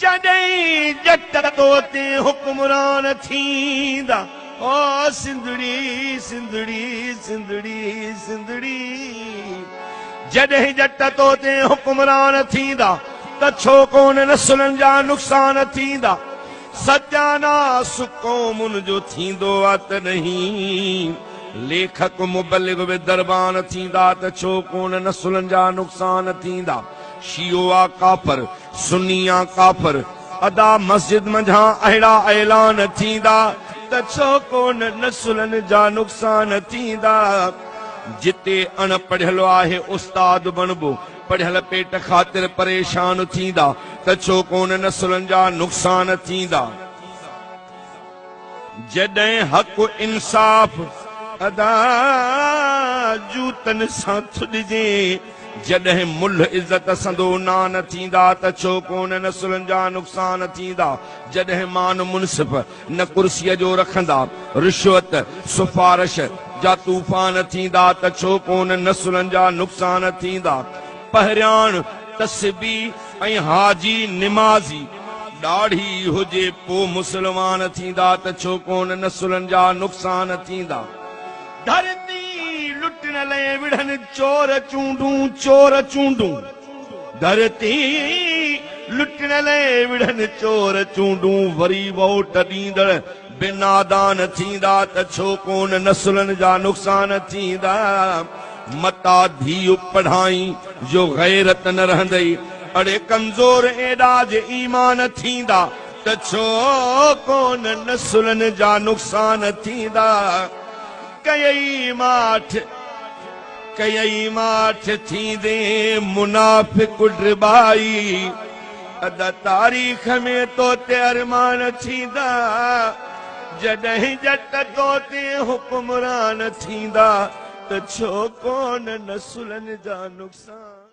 جڏهن ڄٽ تو تي حڪمران ٿيندا او سنڌڙي سنڌڙي سنڌڙي سنڌڙي جڏهن ڄٽ تو تي حڪمران ٿيندا ته ڇو ڪونه نسلن جا نقصان ٿيندا ستياناس قومن جو ٿيندو آ تڏهن ليکڪ مبلغ به دربان ٿيندا ته ڇو ڪونه نسلن جا نقصان ٿيندا شيعو آ ڪافر سني آ ڪافر ادا مسجد منجهان اهڙا اعلان ٿيندا ته ڇو ڪونه نسلن جا نقصان ٿيندا جتي اڻ پڙهيل آهي استاد بڻبو پڙهيل پيٽ خاطر پريشان ٿيندا ته ڇو ڪونه نسلن جا نقصان ٿيندا جڏهن حق انصاف ادا جوتن سان ٿڏجي جڏهن ملهه عزت سندو نان ٿيندا ته ڇو ڪونه نسلن جا نقصان ٿيندا جڏهن مان منصف نه ڪرسيء جو رکندا رشوت سفارش جا طوفان ٿيندا ته ڇو ڪونه نسلن جا نقصان ٿيندا پهرياڻ تسبيح ۽ حاجي نمازي ڏاڙهي هجي پو مسلمان ٿيندا ته ڇو ڪونه نسلن جا نقصان ٿيندا. ڌرتي لٽڻ لئه وڙهن چور چونڊون چور چونڊون ڌرتي لٽڻ لئه وڙهن چور چونڊون وري ووٽ ڏيندڙ به نادان ٿيندا ته ڇو ڪونه نسلن جا نقصان ٿيندا. متا ڌيء پڙهائين جو غيرت نه رهندئي اڙي ڪمزور ايڏا جي ايمان ٿيندا ته ڇو ڪونه نسلن جا نقصان ٿيندا. ڪيئي ماٺ ڪيئي ماٺ ٿيندي منافق ڊٻائي. ادا تاريخ ۾ تو تي ارمان ٿيندا جڏهن ڄٽ تو تي حڪمران ٿيندا ته ڇو ڪونه نسلن جا نقصان.